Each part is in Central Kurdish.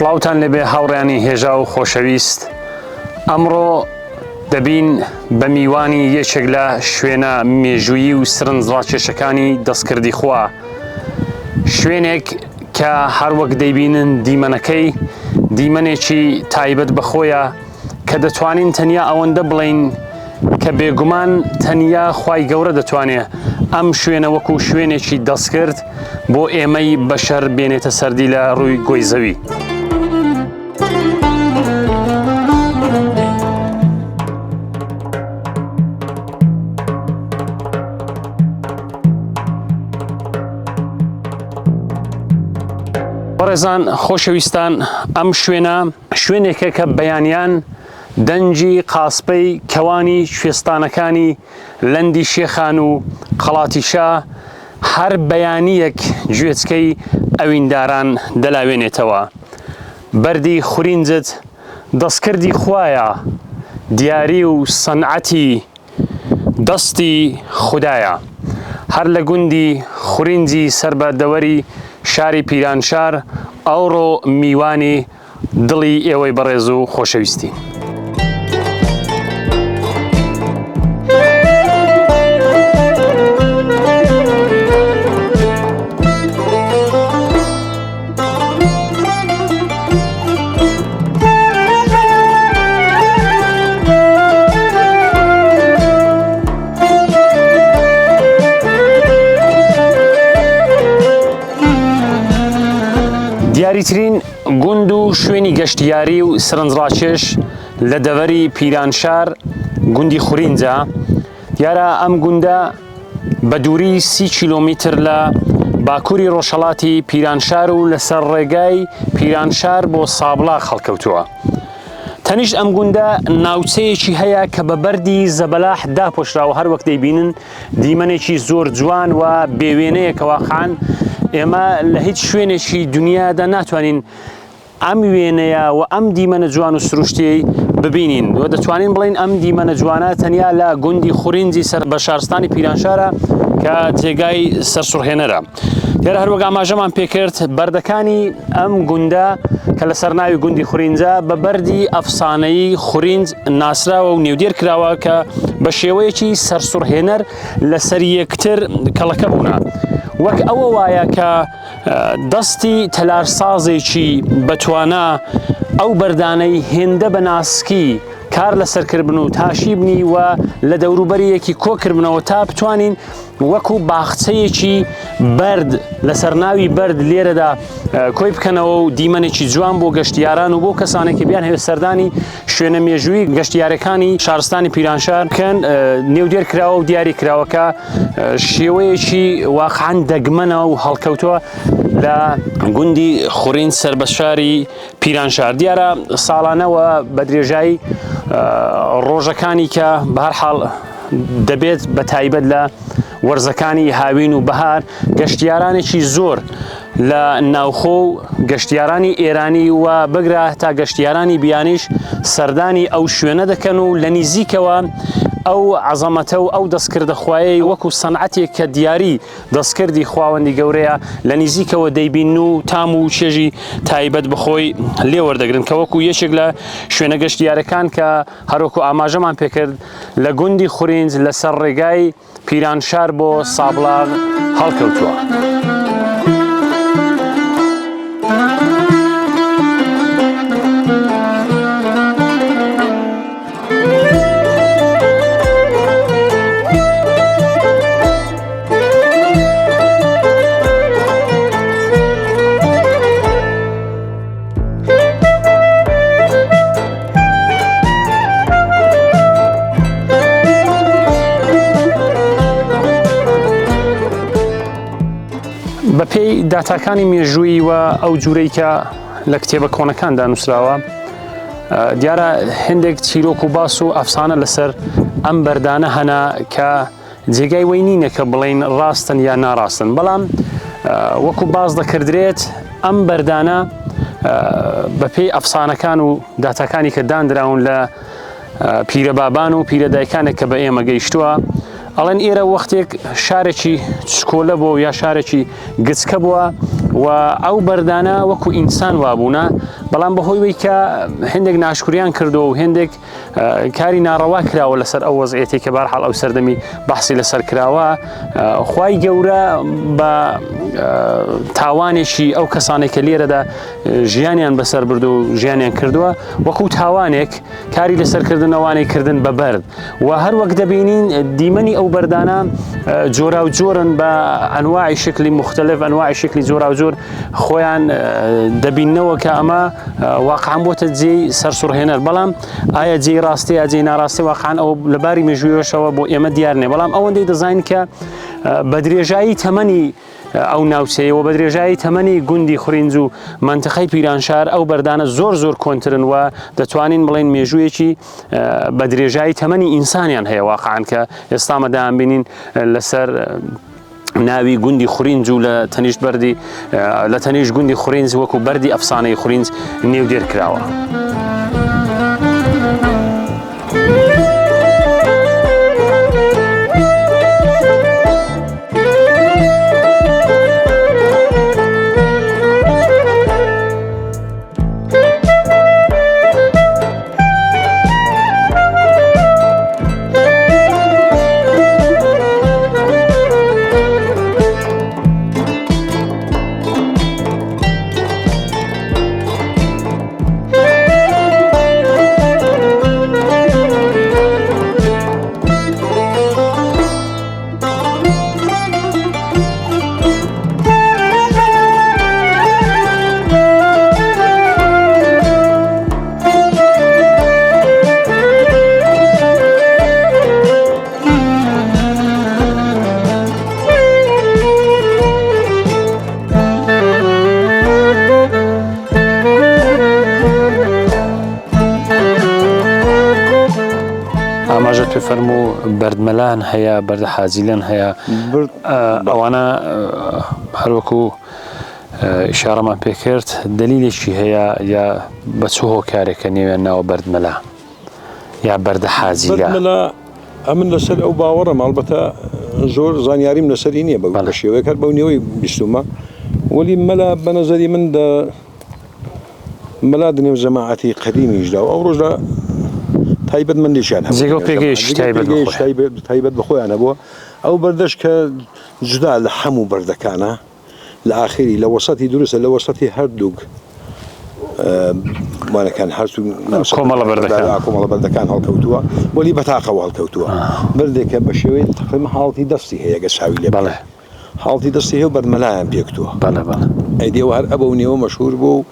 سڵاوتان لێبێ هاوڕیانی هێژا و خۆشەویست ئەمڕۆ دەبین بە میوانی یەکێک لە شوێنە مێژوویی و سرنجڕاکێشەکانی دەستکردی خوا شوێنێک کە هەروەک دەیبینن دیمەنەکەی دیمەنێکی تایبەت بەخۆیە کە دەتوانین تەنیا ئەوەندە بڵێین کە بێگومان تەنیا خوای گەورە دەتوانێ ئەم شوێنە وەکو شوێنێکی دەستکرد بۆ ئێمەی بەشەر بێنێتە سەردی لە ڕووی گۆی زەوی. بەڕێزان خۆشەویستان ئەم شوێنە شوێنێکە کە بەیانیان دەنگی قاسپەی کەوانی کوێستانەکانی لەندی شێخان و قەڵاتی شا هەر بەیانییەک گوێچکەی ئەوینداران دەلاوێنێتەوە. بەردی خورینجت دەستکردی خوایە، دیاری و سەنعەتی دەستی خودایە. هەر لە گوندی خورینجی سەر بە دەوەری شاری پیرانشار ئەوڕۆ میوانی دڵی ئێوەی بەڕێز و خۆشەویستین. دیاریترین گوند و شوێنی گەشتیاری و سەرنجڕاکێش لە دەڤەری پیرانشار گوندی خورینجە دیارە ئەم گوندە بە دووری سی کیلۆمیتر لە باکووری ڕۆژهەڵاتی پیرانشار و لەسەر ڕێگای پیرانشار بۆ سابڵاغ هەڵکەوتووە. تەنیشت ئەم گوندە ناوچەیەکی هەیە کە بە بەردی زەبەلاح داپۆشراوە هەر وەک دەیبینن دیمەنێکی زۆر جوان و بێوێنەیە کە واقعا ئێمە لە هیچ شوێنێکی دنیادا ناتوانین ئەم وێنەیە و ئەم دیمەنە جوان و سروشتیەی ببینین و دەتوانین بڵین ئەم دیمەنە جوانە تەنیا لە گوندی خورینجی سەر بە شارستانی پیرانشارە کە جێگای سەرسوڕهێنەرە. دیارە هەروەک ئاماژەمان پێکرد بەردەکانی ئەم گوندە کە لەسەر ناوی گوندی خورینجە بە بەردی ئەفسانەیی خورینج ناسراوە و نێودێر کراوە کە بە شێوەیەکی سەرسوڕهێنەر لەسەر یەکتر کەڵەکە بوونە. وەک ئەوە وایە کە دەستی تەلارسازێکی بەتوانا ئەو بەردانەی هێندە بە ناسکی کار لەسەر کردبن و تاشیبنی و لە دەوروبەری یەکی کۆ کردبنەوە تا بتوانین وەکو باخچەیەکی بەرد لەسەر ناوی بەرد لێرەدا کۆی بکەنەوە و دیمەنێکی جوان بۆ گەشتیاران و بۆ کەسانێک کە بیان هەوێت سەردانی شوێنە مێژووی گەشتیارەکانی شارستانی پیرانشار بکەن نێودێر کراوە و دیاری کراوە کە شێوەیەکی واقعا دەگمەنە و هەڵکەوتووە لە گوندی خورین سەر بە شاری پیرانشار دیارە ساڵانەوە بە درێژایی ڕۆژەکانی کە بە هەر حاڵ دەبێت بە تایبەت لە وەرزەکانی هاوین و بەهار گەشتیارانێکی زۆر لە ناوخۆ و گەشتیارانی ئێرانی و بگرە تا گەشتیارانی بیانیش سەردانی ئەو شوێنە دەکەن و لە نیزیکەوە ئەو عەزەمەتە و ئەو دەستکردە خوایەی وەکو سەنعەتێک کە دیاری دەستکردی خواوەندی گەورەیە لە نیزیکەوە دەیبین و تام و چێژی تایبەت بەخۆی لێوەردەگرن کە وەکو یەکێک لە شوێنە گەشتیارەکان کە هەروەکو ئاماژەمان پێکرد لە گوندی خورینج لەسەر ڕێگای پیرانشار بۆ سابڵاغ هەڵکەوتووە. بەپێی داتاکانی مێژوویی و ئەو جوورەی کە لە کتێبە کۆنەکاندا نووسراوە دیارە هەندێک چیرۆک و باس و ئەفسانە لەسەر ئەم بەردانە هەنا کە جێگای وەی نینە کە بڵێین ڕاستن یا ناڕاستن بەڵام وەکو باس دەکردرێت ئەم بەردانە بەپێی ئەفسانەکان و داتاکانی کە دانراون لە پیرەبابان و پیرەدایکانێک کە بە ئێمە گەیشتووە. ئەڵێن ئێرە وەختێک شارێکی چکۆلە بووە یا شارێکی گچکە بووە و ئەو بەردانە وەکو ئینسان وابوونە بەڵام بەهۆی وی کە هەندێک ناشکریان کردو و هەندێک کاری ناڕەوا کراوە لەسەر ئەو وەزعێتی کە بارحاڵ ئەو سەردەمی بەحسی لەسەر کراوە خوای گەورە بە تاوانێکی ئەو کەسانێک کە لێرەدا ژیانیان بەسەر برد و ژیانیان کردووە وەکو تاوانێک کاری لەسەرکردن ئەوانەی کردن بە بەرد و هەر وەک دەبینین دیمەنی ئەو بەردانە جۆرا و جۆرن بە ئەنواعی شکلی مختلف ئەنواعی شکلی جۆرا و جۆر خۆیان دەبینەوە کە ئەمە واقعا بۆتە جێی سەرسوڕهێنەر بەڵام ئایا جێی ڕاستی یا جێی ناڕاستی واقعا ئەو لەباری مێژوویەشەوە بۆ ئێمە دیار نییە بەڵام ئەوەندەی دەزانین کە بە درێژایی تەمەنی ئەو ناوچەیە و بە درێژایی تەمەنی گوندی خورینج و مەنتقەی پیرانشار ئەو بەردانە زۆر زۆر کۆنترن و دەتوانین بڵێین مێژوویەکی بە درێژایی تەمەنی ئینسانیان هەیە واقعا کە ئێستامە دەیانبینین لەسەر ناوی گوندی خورینج و لە تەنیشت بەردی لە تەنیشت گوندی خورینج وەکو بەردی ئەفسانەی خورینج نێودێر کراوە. ئاماژەت پێ فەرموو بەردمەلان هەیە بەردە حاجیلەن هەیە ئەوانە هەروەکو ئیشارەمان پێکرد دەلیلێکی هەیە یا بە چ هۆکارێکە نێویان ناوە بەردمەلا یا بەردە حاجیلە؟ بەردمەلا ئەمن لەسەر ئەو باوەڕم ئەڵبەتە زۆر زانیاریم لەسەری نییە بە شێوەیەک هەر بەو نێوەی بیستومە وەلی مەلا بە نەزەری من دە مەلا دنێو جەماعەتی قەدیمیشدا و ئەو ڕۆژدا تایبەتمەندێکیان هەبوو جێگە و پێگەیەکی تایبەت بە خۆیان. تایبەت بە خۆیان هەبووە ئەو بەردەش کە جودا لە هەموو بەردەکانە لە ئاخری لە وەسەتی دروستە لە وەسەتی هەردووک وانەکان هەرسوو کۆمەڵە بەردەکان کۆمەڵە بەردەکان هەڵکەوتووە وەلی بەتاقەوە هەڵکەوتووە بەردێکە بە شێوەی تقریبا حاڵەتی دەستی هەیە گە چاوی لێ بەڵێ حاڵەتی دەستی هەیە و بەردمەلایان پێکتووە. بەڵێ بەڵێ. ئەی دێوە هەر ئەبەو نێوە مەشهوور بووە و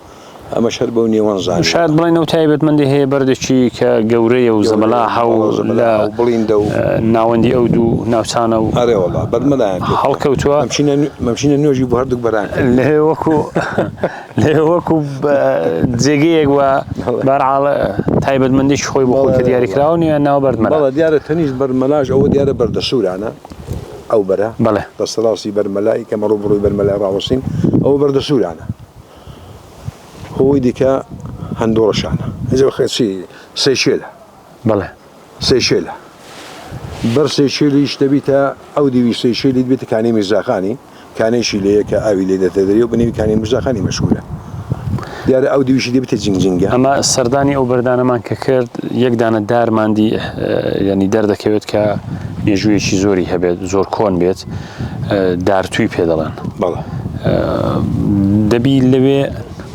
ئەمەش هەر بەو نێوەن زانیوە. شایەد بڵێین ئەو تایبەتمەندی هەیە بەردێکی کە گەورەیە و زەبەلاحە و لە بڵیندە و ناوەندی ئەو دوو ناوچانە و ئەرێ وەڵا بەردمەلایان پێکتووە. هەڵکەوتووە. مەمچینە مەمچینە نوێژی بۆ هەردووک بەران کرد. لێ وەکوو لێ وەکوو جێگەیەک و بەرحاڵ تایبەتمەندێکی خۆی بۆ خۆی کە دیاری کراوە نێویان ناوە بەردمەلا. بەڵێ دیارە تەنیشت بەردمەلاش ئەوە دیارە بەردەسوورانە. ئەو بەرە، بەڵێ. دەستەڕاستی بەر مەلای کە مەڕوو بڕووی بەر مەلای ڕاوەستین، ئەوە بەردە سوورانە. هۆی دیکە هەندۆڕەشانە. ئینجا بەخێر چی؟ سێکێلە. بەڵێ. سێکێلە. بەر سێکێلیش دەبیتە ئەو دیوی سێکێلی دەبێتە کانی میرزاخانی. کانێکی لێیە کە ئاوی لێ دێتە دەرێ و بە نێوی کانی میرزاخانی مەشهوورە. دیارە ئەو دیویشی دەبێتە جینگجینگە. ئەمە سەردانی ئەو بەردانەمان کە کرد یەک دانە دارمان دی یانی دەردەکەوێت کە مێژوویەکی زۆری هەبێت زۆر کۆن بێت دارتووی پێ دەڵێن. بەڵێ. دەبی لەوێ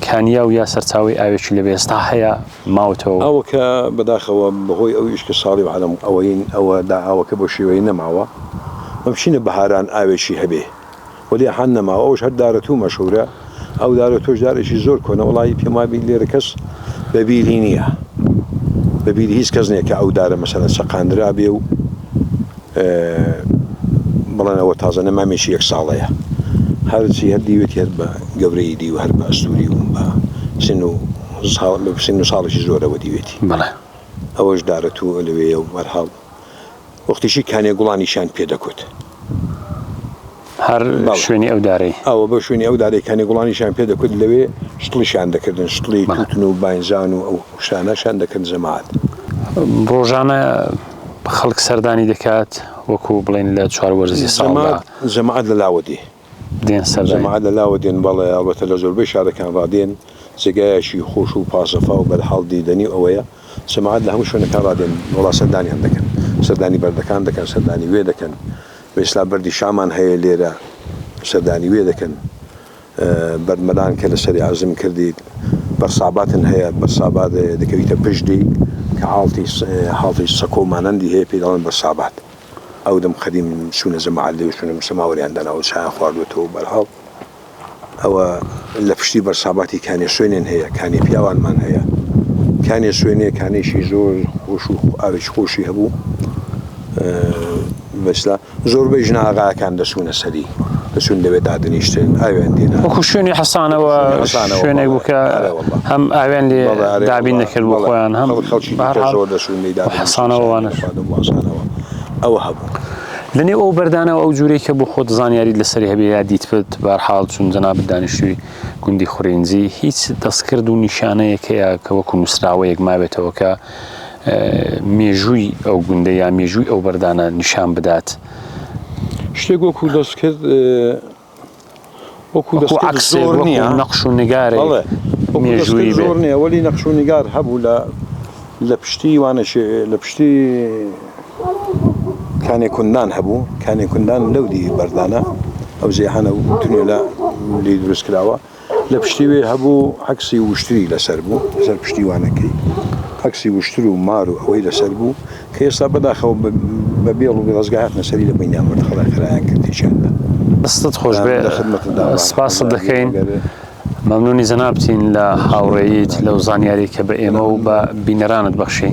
کانیاو یا سەرچاوەی ئاوێکی لەوێ ئێستا هەیە ماوەتەوە؟ ئاوەکە بەداخەوە بەهۆی ئەو ئیشکە ساڵی و عەلەم ئەوەین ئەوە دا ئاوەکە بەو شێوەیە نەماوە مەمکینە بەهاران ئاوێکی هەبێ وەلی ئەحان نەماوە ئەوش هەر دارەتوو مەشهورە ئەو دارەتۆش دارێکی زۆر کۆنە وەڵایی پێم وابی لێرە کەس بە بیری نییە بە بیری هیچ کەس نییە کە ئەو دارە مەسەلەن چەقاندرابێ و بڵێن ئەوە تازە نەمامێکی یەک ساڵەیە هەرچی هەر دیوێتی هەر بە گەورەی دی و هەر بە ئەستوری و بە سن و سن و ساڵێکی زۆرەوە دیوێتی بەڵێ ئەوەش دارەتوو لەوێیە و بەرحاڵ وەختیشی کانێ گوڵانیشیان پێ دەکوت. هەر شوێنی ئەو دارەی. ئەوە بە شوێنی ئەو دارەی کانێ گوڵانیشیان پێ دەکوت لەوێ شتڵیشیان دەکردن شتڵی تووتن و باینجان و ئەو شتانەشیان دەکردن جەماعەت. ڕۆژانە. خەڵک سەردانی دەکات وەکو بڵێن لە چوار وەرزی ساڵدا؟ جەماعەت لە لاوە دێ. دێن سەردانی؟ جەماعەت لە لاوە دێن بەڵێ ئەڵبەتە لە زۆربەی شارەکان ڕا دێن جێگایەکی خۆش و پاسەفا و بەرحاڵ دیدەنی و ئەوەیە جەماعەت لە هەموو شوێنەکان ڕا دێن وەڵا سەردانیان دەکەن سەردانی بەردەکان دەکەن سەردانی وێ دەکەن بەئیسلا بەردی شامان هەیە لێرە سەردانی وێ دەکەن بەردمەلان کە لەسەری عەزم کردیت بەرساباتن هەیە بەرسابات دەکەویتە پشت دێی کە حاڵتی حاڵتی سەکۆ مانەندی هەیە پێی دەڵێن بەرسابات ئەو دەم قەدیم چوونە جەماعەت لەوێ چوونە سەماوەریان داناوە چایان خواردووەتەوە بەرحاڵ ئەوە لە پشتی بەرساباتی کانێ سوێنێن هەیە کانی پیاوانمان هەیە کانێ سوێنێ کانێکی زۆر خۆش و ئاوێکی خۆشی هەبوو بەسلا زۆربەی ژنە ئاغاکان دەچوونە سەری، دەچوون لەوێ دادەنیشتن، ئاویان دێنا. وەکوو شوێنی حەسانەوە، شوێنێک بوو کە هەم ئاویان لێ دابین دەکرد بۆ خۆیان، هەم بەهەرحاڵ حەسانەوە وانەش. ئەوە هەبوو. لە نێو ئەو بەردانە و ئەو جوورەی کە بۆ خۆت زانیاریت لەسەری هەبێ یا دیتبت، بەهەرحاڵ چون جەنابت دانیشتووی گوندی خورینجی، هیچ دەستکرد و نیشانەیەک هەیە کە وەکوو نووسراوەیەک مابێتەوە کە مێژووی ئەو گوندە یا مێژووی ئەو بەردانە نیشان بدات. شتێک وەکو دەستکرد وەکو دەستکرد زۆر نییە نەقش و نیگارێک مێژووی زۆر نییە وەلی نەقش و نیگار هەبوو لە لە پشتی وانەشێ لە پشتی کانێ کوندان هەبوو کانێ کوندان لەو دی بەردانە ئەو زێحانە و تونێلە لێ دروست کراوە لە پشتی وێ هەبوو عەکسی وشتری لەسەر بوو لەسەر پشتیوانەکەی عەکسی وشتر و مار و ئەوەی لەسەر بوو کە ئێستا بەداخەوە بە بێڵ و بێڕەزگا هاتنە سەری لە بەینیان برد خەڵک خرایان کرد تێکیان دا. دەستت خۆش بێ لە خدمەتتدا بارەکەڵڵا سپاست دەکەین مەمنونی جەنابتین لە هاوڕێیت لەو زانیاری کە بە ئێمە و بە بینەرانت بەخشی.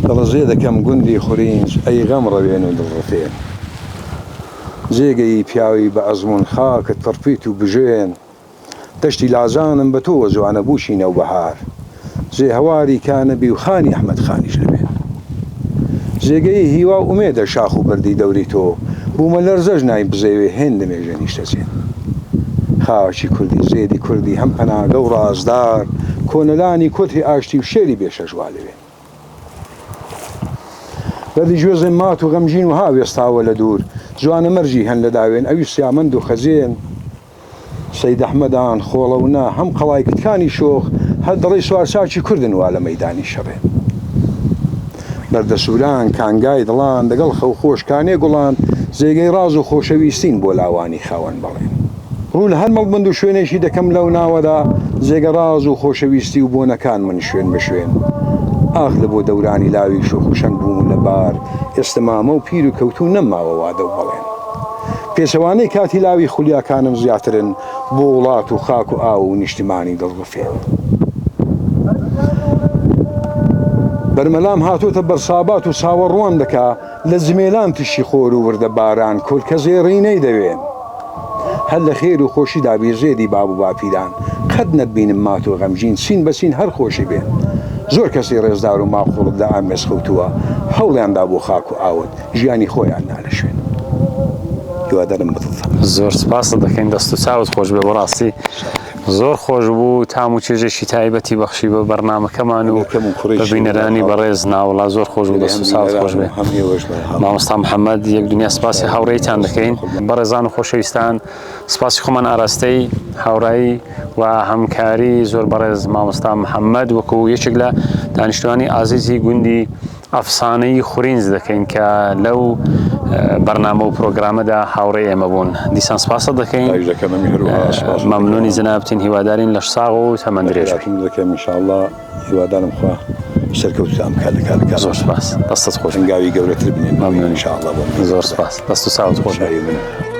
دڵەزێ دەکەم گوندی خورینج ئەی غەم ڕەوێن و دڵڕفێن جێگەی پیاوی بە ئەزموون خاکت پڕپیت و بژێن دەشتی لاجانم بە تۆوە جوانە بووکی نەوبەهار جێ هەواری کانەبی و خانی ئەحمەد خانیش لەوێن جێگەی هیوا و ئومێدە شاخ و بەردی دەوری تۆ بوومە لەرزەش نایبزێوێ هێندە مێژە نیشتەجێن خاکی کوردی زێدی کوردی هەم پەناگە و ڕازدار کۆنەلانی کۆتری ئاشتی و شێری بێ شەشوا لەوێن. بەردی گوێزێ مات و غەمگین وەها وێستاوە لە دوور جوانەمەرگی هەن لە داوێن ئەوی سیامەند و خەزێن سەیدەحمەدان خۆڵەونە هەم قەڵای کتکانی شۆخ هەر دەڵێی سوارچاکی کوردن وا لە مەیدانی شەڕێن بەردەسووران کانگای دڵان دەگەڵ خەوخۆش کانێ گوڵان جێگەی ڕاز و خۆشەویستین بۆ لاوانی خاوەن بەڵێن. ڕوو لە هەر مەڵبەند و شوێنێکی دەکەم لەو ناوەدا جێگە ڕاز و خۆشەویستی و بۆنەکان من شوێن بە شوێن ئاخ لە بۆ دەورانی لاوی شۆخ و شەنگ بووم و لە بار ئێستە مامە و پیر و کەوتوو نەمماوە وادە و بەڵێن پێچەوانەی کاتی لاوی خولیاکانم زیاترن بۆ وڵات و خاک و ئاو و نیشتمانی دڵڕفێن بەرمەلام هاتۆتە بەرسابات و چاوەڕوان دەکا لە جمێلان تشی خۆر و وردە باران کۆلکە زێڕینەی دەوێن. هەر لە خێر و خۆشیدا بی زێدی باب و باپیران قەت نەتبینم مات و غەمگین چین بە چین هەر خۆشی بێن زۆر کەسی ڕێزدار و ماقوڵت لە ئامێز خەوتووە هەوڵیان دا بۆ خاک و ئاوت ژیانی خۆیان نا لە شوێن هیوادارم بە دڵتان بێت. زۆر سپاست دەکەین دەست و چاوت خۆش بێ بەڕاستی زۆر خۆش بوو تام و چێژێکی تایبەتی بەخشی بە بەرنامەکەمان و بە بینەرانی بەڕێز ناوەڵا زۆر خۆش بوو دەست و چاوت خۆش بێ مامۆستا محەممەد یەک دنیا سپاسی هاوڕێیتان دەکەین بەڕێزان و خۆشەویستان سپاسی خۆمان ئاراستەی هاوڕایی و هەمکاری زۆر بەڕێز مامۆستا محەممەد وەکو یەکێک لە دانیشتوانی ئازیزی گوندی ئەفسانەی خورینج دەکەین کە لەو بەرنامە و پرۆگرامەدا هاوڕێی ئێمە بوون. دیسان سپاست دەکەین. خواهش دەکەم ئەمی هەروەها سپاست دەکەم. مەمنونی جەنابتین هیوادارین لەش ساغ و تەمەن درێژ بی. خێراتم دەکەم ان شاء اللە هیوادارم خوا سەرکەوتوتان بکات لە کارەکانتان. زۆر سپاس دەستت خۆش بێ. هەنگاوی گەورەتر بنێن بۆ مەمنونی. ان شاء اللە بۆ من. زۆر سپاس دەست و چاوت خۆش بێ. چاوی منە.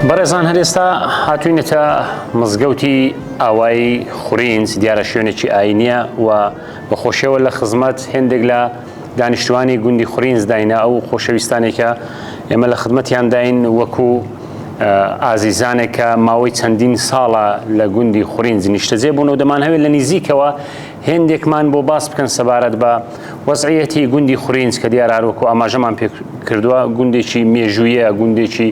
بەڕێزان هەر ئێستا هاتوینەتە مزگەوتی ئاوایی خورینج دیارە شوێنێکی ئاینیە و بە خۆشیەوە لە خزمەت هێندێک لە دانیشتوانی گوندی خورینج داینە ئەو خۆشەویستانێکە ئێمە لە خدمەتیان داین وەکو ئازیزانێک کە ماوەی چەندین ساڵە لە گوندی خورینج نیشتەجێ بوون و دەمانهەوێت لە نزیکەوە هێندێکمان بۆ باس بکەن سەبارەت بە وەزعیەتی گوندی خورینج کە دیارە هەروەکو ئاماژەمان پێ کردووە گوندێکی مێژوویە گوندێکی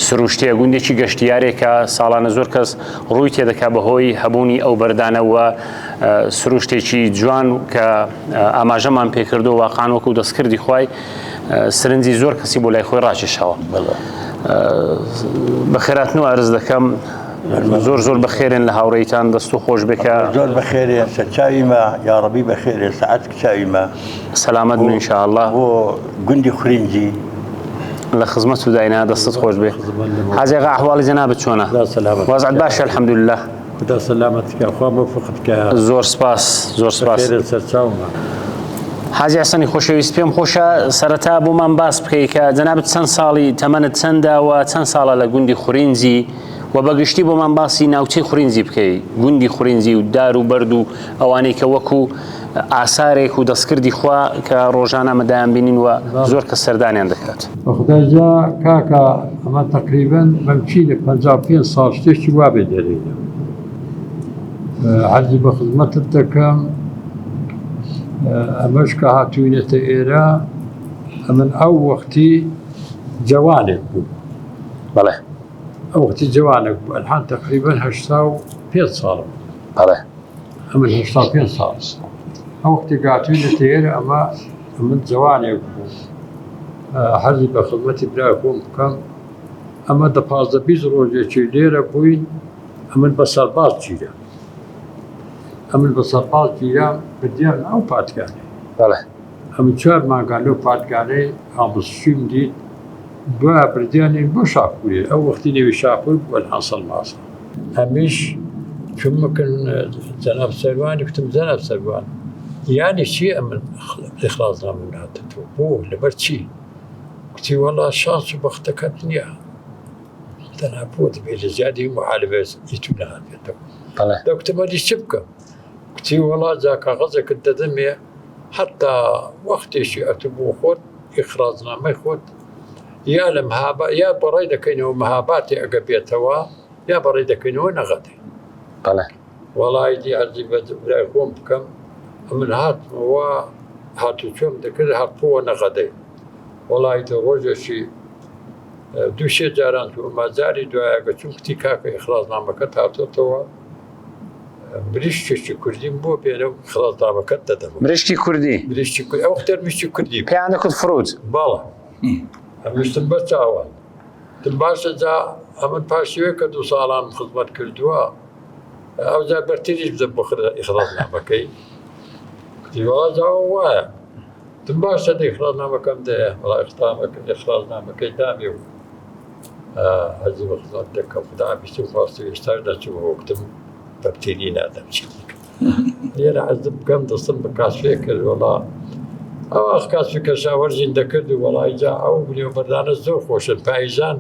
سروشتیە گوندێکی گەشتیارێکە ساڵانە زۆر کەس ڕووی تێدەکا بەهۆی هەبوونی ئەو بەردانەوە سروشتێکی جوان کە ئاماژەمان پێکردو واقعان وەکو دەستکردی خوای سرنجی زۆر کەسی بۆ لای خۆی ڕاکێشاوە بەخێراتن و ئەرز دەکەم زۆر زۆر بەخێرێن لە هاوڕێیتان دەست و خۆش بکە زۆر بەخێرێ سەرچاوی مە یاڕەبی بەخێرێ سەعات کچاوی مە سەلامەت بن ان شاء الله بۆ گوندی خورینجی لە خزمەت و داینا دەستت خۆش بێ حاجی ئاغا ئەحواڵی جەنابت چۆنە وەزعت باشە الحمدلله خودا سەلامەت کە خوا مۆفقت کە زۆر سپاس زۆر سپاس بەخێرێ سەرچاومە حاجی حسەنی خۆشەویست پێم خۆشە سەرەتا بۆمان باس بکەی کە جەنابت چەند ساڵی تەمەنت چەندە و چەند ساڵە لە گوندی خورینجی و بەگشتی بۆمان باسی ناوچەی خورینجی بکەی گوندی خورینجی و دار و بەرد و ئەوانەی کە وەکو ئاسارێک و دەستکردی خوا کە ڕۆژانە ئەمە دەیانبینین و زۆر کەس سەردانیان دەکات. بەخودای جا کاکە ئەمە تەقریبەن مەمکینە 55 ساڵ شتێکی وا بێ دەرێنە عەرزی بە خزمەتت دەکەم ئەمەش کە هاتووینەتە ئێرە ئەمن ئەو وەختی جەوانێک بوو بەڵێ ئەو وەختی جەوانێک بوو ئەلحان تەقریبەن 85 ساڵم بەڵێ ئەمن 85 ساڵ ئەو وەختی گاتووینەتە ئێرە ئەمە ئەمن جەوانێک بوو حەزی بە خزمەتی برای خۆم بکەم ئەمە دە 15 20 ڕۆژێکی لێرە بووین ئەمن بە سەرباز گیرام ئەمن بە سەرباز گیرام بردیان ئەو پادگانەی بەڵێ ئەمن چوار مانگان لەو پادگانەی ئاموزشیم دیت دوای بردیانین بۆ شاپورێ ئەو وەختی نێوی شاپور بوو ئەلحان سەڵماسە ئەمیش چون مکن جەناب سەروانی کوتم جەناب سەروان یانی چی ئەمن ئیخلاصنامەم ناتە تۆ بۆ لەبەر چی کوتی وەڵا شانس و بەختەکەت نییە تەنها بۆ دەبێت لە زیادی معالبە ئیتو نەهاتێتەوە بەڵێ دەکوتم ئەدی چ بکەم کوتی وەڵا جا کاغەزێکت دەدەمێ حتا وەختێکی ئەتو بۆ خۆت ئیخراجنامەی خۆت یا لە مهابا یا بەڕێ دەکەینەوە مهاباتی ئەگە بێتەوە یا بەڕێ دەکەینەوە نەغەدەی بەڵێ وەڵای دی عەرزی بە برای خۆم بکەم ئەمن هاتمەوە هاتوچۆم دەکرد هاتبووە نەغەدەی وەڵای دە ڕۆژێکی دوو سێ جاران چوو ئەما جاری دوایە کە چووم کوتی کاکە ئیخلاصنامەکەت هاتۆتەوە مریشکێکی کوردیم بۆ بێنە و ئیخلاصنامەکەت دەدەمەوە مریشکی کوردی مریشکی کوردی ئەو وەختە مریشکی کوردی بوو. پێیان دەکوت فروت بەڵێ ئەم ویستم بە چاوان وتم باشە جا ئەمن پاشیوێ کە دوو ساڵان خزمەت کردووە ئەوجا بەرتیلیش بدەم بۆ ئیخلاصنامەکەی کوتی وەڵا جا ئەوە وایە وتم باشە دە ئیخلاصنامەکەم دەیە وەڵا ئیخلاصنامەکەی دامێ و حەزی بە خزمەت دەکەم خودا بیستم خواستم ئێستاش نەچوومەوە گوتم بەرتیلی نادەم چی دیکە لێرە عەزم بکەم دەستم بە کاسپێ کرد وەڵا ئەو ئاخ کاسپی کەشاوەرزین دەکرد و وەڵای جا ئەو بنێوبەردانە زۆر خۆشن پاییزان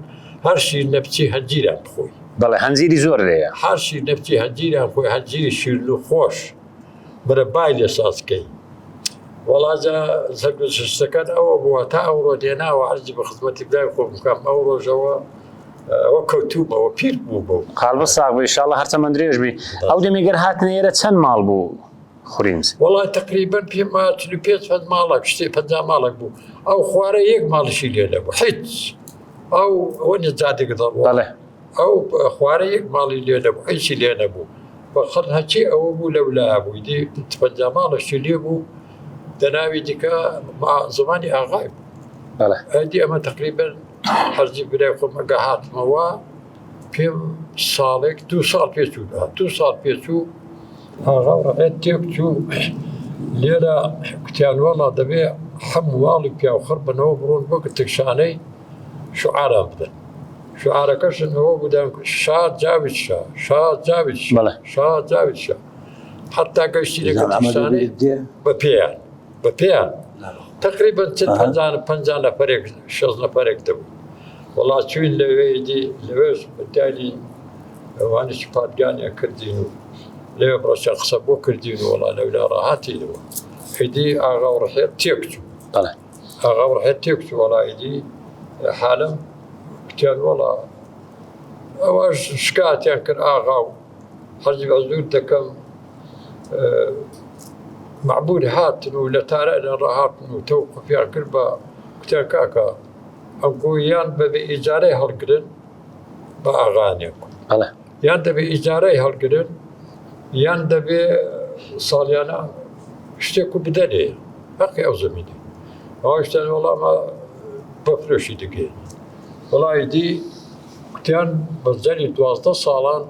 هەر شیر نەبچی هەنجیران بخۆی. بەڵێ هەنجیری زۆر لێیە. هەر شیر نەبچی هەنجیران خۆی هەنجیری شیرن و خۆش مرەبای لێ ساز کەی وەڵا جا سەرگوزشتەکەت ئەوە بووە تا ئەوڕۆ دێناوە عەرزی بە خزمەتی برای خۆم بکەم ئەو ڕۆژەوە ئەوە کەوتوومەوە پیر بوومەوە. قالبت ساغ بێ ئیشاڵڵا هەر تەمەن درێژ بی. ئەو دەمی گەر هاتنە ئێرە چەند ماڵ بوو خورینج؟ وەڵا تەقریبەن پێم وایە 45 پەنج ماڵەک شتێ 50 ماڵەک بوو ئەو خوارە یەک ماڵیشی لێ نەبوو هیچ ئەو ئەوە نیە جادێک دەڕوا بەڵێ. ئەو خوارە یەک ماڵی لێ نەبوو هیچی لێ نەبوو بە خەڵ هەرچی ئەوە بوو لەو لایە بوو دی 50 ماڵەشی لێ بوو دەناوی دیکە زمانی ئاغای بوو بەڵێ. ئەدی ئەمە تەقریبەن حەزی برای خۆم ئەگە هاتمەوە پێم ساڵێک دوو ساڵ پێچوو دوو ساڵ پێچوو ئاغا و ڕەعیەت تێک چوو لێرە کوتیان وەڵا دەبێ هەموو ماڵی پیاوخڕ بنەوە بڕۆن بۆ گرتکشانەی شوعاران بدەن شوعارەکەشن ئەوە بودان شا جاوید شا شا جاوید شا بەڵێ. شا جاوید شا حتا گەشتی لە گرتکشانەی بە پێیان بە پێیان تقریبا چل پەنجا پەنجا نەفەرێک شەست نەفەرێک دەبوو. وەڵا چوین لەوێ ئیدی لەوێش داینین ئەوانیش پادگانیان کردین و لەوێ بڕەشە قسە بۆ کردین و وەڵا لەولا ڕاهاتینەوە ئیدی ئاغا و ڕحێت تێک چوو بەڵێ ئاغا و ڕحێت تێک چوو وەڵا ئیدی حالم کوتیان وەڵا ئەوەش شکاتیان کرد ئاغا و حەزی عزور دەکەم مەعبود هاتن و لە تاران ڕاهاتن و تەوقفیان کرد بە کوتیان کاکە ئەنگۆ یان بەبێ ئیجارەی هەڵگرن بە ئاغانێک بەڵێ یان دەبێ ئیجارەی هەڵگرن یان دەبێ ساڵیانە شتێک و بدەنێ هەقی ئەو زمینە ئەوشتان وەڵامە بەفرۆشی دەکەین وەڵی دی کوتیان بە جەری 12 ساڵان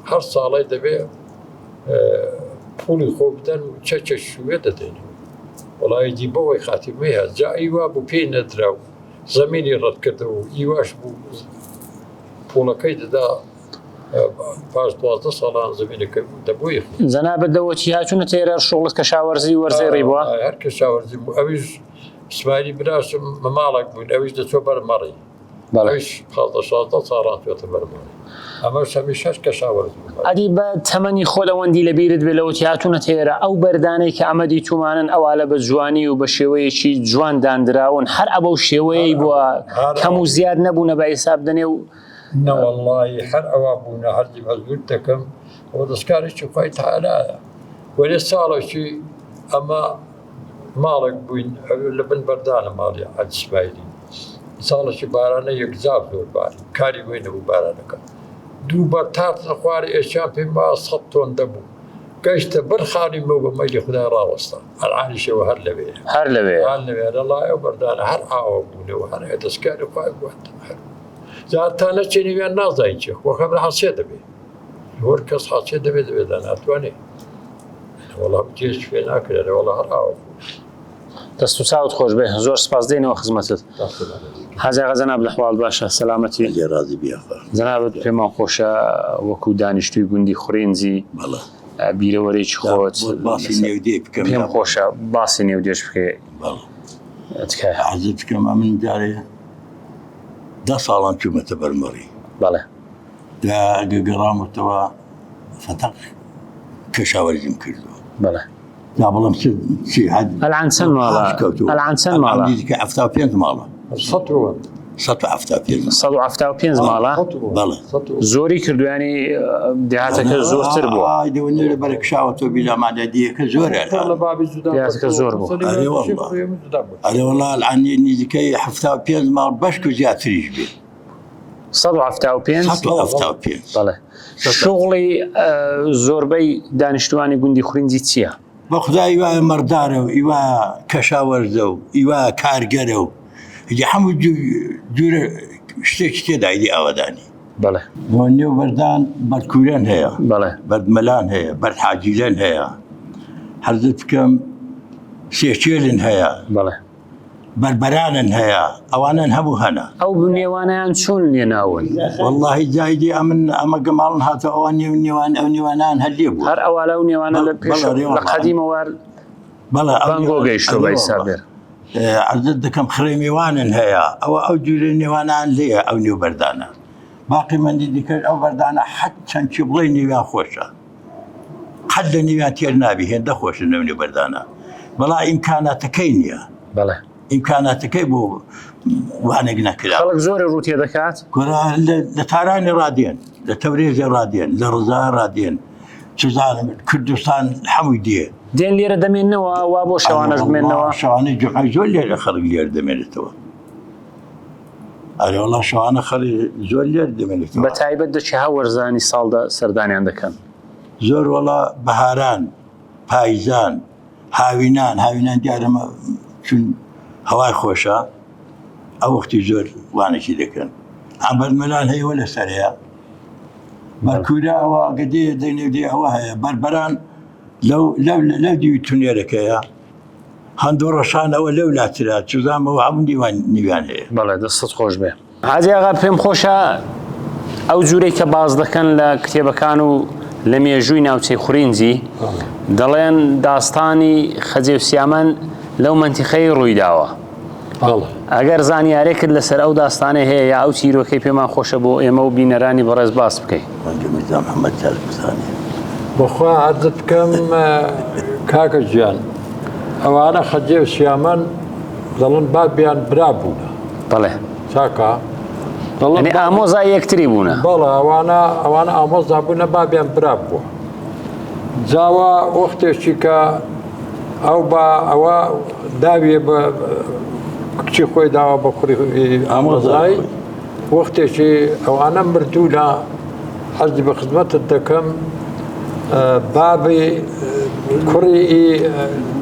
هەر ساڵی دەبێ پوڵی خۆ بدەن و چەکێک شوێ دەدەین وەڵی دی بەوەی خاتیمەیە جا ئیوا بوو پێی نەدرا و زەمینی ڕەتکردەوە و ئیواش بوو پوڵەکەی دەدا پاش 12 ساڵان زمینەکە دەبووی جەنابت دەوە چی هاچوونە تێرە شغڵت کەشاوەرزی وەرزێڕی بووە هەر کەشاوەرزی بوو ئەویش سمایلی براشم ماڵێک بوون ئەویش دەچۆ بەر مەڕی ئەویش 15 16 ساڵان چۆتە بەر مەڕی ئەمەش هەمیشەش کەشاوەرز بوو. ئەدی بە تەمەنی خۆت ئەوەندی لە بیرت بێ لەوەتی هاتوونەتە ئێرە ئەو بەردانەی کە ئەمە دیتوومانن ئەوالە بە جوانی و بە شێوەیەکی جوان داندراون هەر ئەبەو شێوەیەی بووە کەم و زیاد نەبوونە بە حیساب دەنێ و نەوەڵڵاهی هەر ئەوا بوونە هەرجی مەزبووت دەکەم ئەوە دەستکارێکی خوای تەعالایە وەلێ ساڵێکی ئەمە ماڵێک بووین لە بن بەردانە ماڵی حاجی سمایلی ساڵێکی بارانە یەکجار زۆر باری کاری وی نەبوو بارانەکە دوو بەر تاتنە خوارێ ئێشیان پێم با سە تۆن دەبوو گەشتە بەر خانی مە بە مەلی خدای ڕاوەستا ئەلعانیشەوە هەر لەوێ هەر لەوێ هەر لەوێ لەڵای ئەو بەردانە هەر ئاوە بوونەوە هەر دەستکاری خوای بووە هەر جا تا نەچێنیویان نازانین چی خۆ خەبر حەسێ دەبێ هەر کەس حەسێ دەبێ دەبێ داناتوانێ وەڵا جێش پێ ناکرێت وەڵا هەر ئاوە بوو. دەست و چاوت خۆش بێ زۆر سپاس دێنەوە خزمەتت حاجی ئاغا جەناب لە حواڵ باشە سەلامەتی لێ ڕازی بی یاخوا جەنابت پێمان خۆشە وەکو دانیشتووی گوندی خورێنجی بەڵێ بیرەوەرێکی خۆت بۆت باسی نێودێ بکەم پێم خۆشە باسی نێودێش بکەی بەڵێ تکایە عەرزت بکەم ئەمن جارێ دە ساڵان چوومەتە بەرمەڕی بەڵێ دا ئەگە گەڕامەتەوە فەتەق کەشاوەرزیم کردووە بەڵێ تا بڵم چ چی حد ئەلعان چەند ماڵە ئەلعان چەند ماڵە کە 75 ماڵە 175 175 ماڵە بەڵێ زۆری کردویانی دێهاتەکە زۆرتر بووە دەونێ بەرەکشاوە تۆ بیلامانە دیەکە زۆرە دێهاتەکە زۆر بوو ئەرێ والله ئەرێ والله الان نزیکەی 75 ماڵ بەشک و زیاتریش بێ 175 175 بەڵێ شوغڵی زۆربەی دانیشتوانی گوندی خورینجی چییە؟ بە خودا ئیوایە مەڕدارە و ئیوایە کەشاوەرزە و ئیوایە کارگەرە و ئیدی هەموو جورە شتێکی تێدا ئیدی ئاوەدانی. بەڵێ. بۆ نێو بەردان بەردکورەن هەیە. بەڵێ. بەردمەلان هەیە، بەردحاجیلەن هەیە. حەزت بکەم سێکێلن هەیە. بەڵێ. بەربەرانن هەیە ئەوانەن هەموو هەنە. ئەو نێوانەیان چۆن لێ ناون؟ وەڵاهی جایدی ئەمن ئەمە گەماڵن هاتە ئەوان نێو نێوان ئەو نێوانان هەر لێ بوو. هەر ئەوا لەو نێوانە لە پێش لە قەدیمەوە هەر بەڵێ ئەو بەنگۆ گەیشتووە بە ئیستا بێر. عەرزت دەکەم خڕێ میوانن هەیە ئەوە ئەو جورە نێوانان لێیە ئەو نێو بەردانە باقی مەندی دیکەش ئەو بەردانە حەد چەند چی بڵێی نێویان خۆشە. قەت لە نێویان تێر نابی هێندە خۆشن لەو نێو بەردانە بەڵا ئیمکاناتەکەی نییە بەڵێ ئیمکاناتەکەی بۆ وانێک نەکرا خەڵک زۆری ڕوو تێ دەکات لە تارانی ڕادێن لە تەورێزی ڕادێن لە ڕزا ڕادێن چزانم کوردستان هەمووی دێ دێن لێرە دەمێنەوە وا بۆ شەوانەش بمێنەوە شەوانەی جمعە زۆر لێرە خەڵک لێر دەمێنێتەوە ئەرێ وەڵا شەوانە خەڵی زۆر لێر دەمێنێتەوە. بە تایبەت دە چ وەرزانی ساڵدا سەردانیان دەکەن؟ زۆر وەڵا بەهاران، پایزان، هاوینان، هاوینان دیارە چون هەوای خۆشە ئەو وەختی زۆر وانێکی دەکەن. عەمبەرمەلان هەیە وە لەسەرەیە. بەرکورە ئەوە گەدێ دەنێ دێ ئەوە هەیە بەربەران لەو لەو لەو دیوی تونێرەکەیە. هەندۆ ڕەشان ئەوە لەو لاترە چزانم ئەوە هەموو نیوان نیویان هەیە. بەڵێ دەستت خۆش بێ حاجی ئاغا پێم خۆشە ئەو جوورەی کە باس دەکەن لە کتێبەکان و لە مێژووی ناوچەی خورینجی دەڵێن داستانی خەجێ و سیامەن لەو مەنتیقەی ڕووی داوە. ئەگەر زانیارێکت لەسەر ئەو داستانەی هەیە یا ئەو چیرۆکەی پێمان خۆشە بۆ ئێمە و بینەرانی بەڕێز باس بکەی. ڕەنگە میرزا محەمەد چاک بزانێ. بەخوا عەرزت بکەم کاکە گیان ئەوانە خەجێ و سیامەن دەڵن بابیان برا بوونە. بەڵێ. چاکە. یعنی ئامۆزای یەکتری بوونە. بەڵێ ئەوانە ئەوانە ئامۆزا بوونە بابیان برا بووە. جاوە وەختێکی کە ئەو بە ئەوە داویە بە کچی خۆی داوە بە کوڕی ئامۆزای وەختێکی ئەوانە مردوو لە حەزی بە خزمەتت دەکەم بابی کوڕی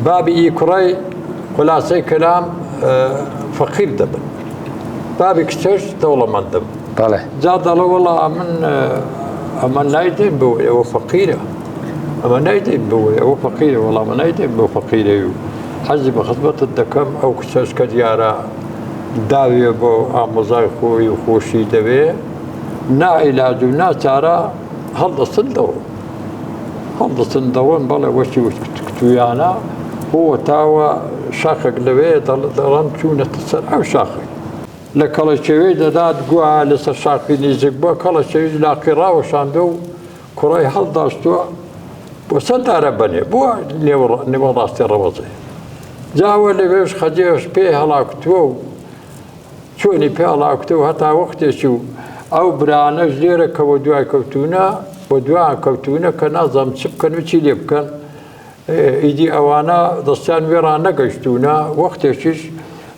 بابی ئی کوڕی خلاصەی کەلام فەقیر دەبن بابی کچەش دەوڵەمەند دەبن بەڵێ جا دەڵێ وەڵا ئەمن ئەمە نایدەین بۆ ئێوە فەقیرە ئەمە نایدەین بۆ ئەوە فەقیرە وەڵا ئەمە نایدەین بۆ فەقیرەی و حەزی بە خزمەتت دەکەم ئەو کچەش کە دیارە داوێ بۆ ئامۆزای خۆی و خۆشی دەوێ ناعیلاج و ناچارە هەڵدەستن دەڕۆن هەڵدەستن دەڕۆن بەڵێ وەچی کتویانە بۆ تاوە شاخێک لەوێ دەڵێن چوونەتە سەر ئەو شاخێک لە کەڵەکێوێ دەدات گوایە لەسەر شاخی نیزک بووە کەڵەکێویش لاقی ڕاوەشاندووە و کوڕەی هەڵداشتووە بۆ سەر دارە بەنێ بۆ نێوە ڕاستی ڕەوەزێ جاوە لەوێش خەجێش پێ هەڵاکوتووە و چۆنی پێ هەڵاکوتووە هەتا وەختێکی و ئەو برانەش لێرە کە بۆ دوای کەوتوونە بۆ دوایان کەوتوونە کە نازانم چ بکەن و چی لێ بکەن ئیدی ئەوانە دەستیان وێ ڕانەگەیشتوونە، وەختێکیش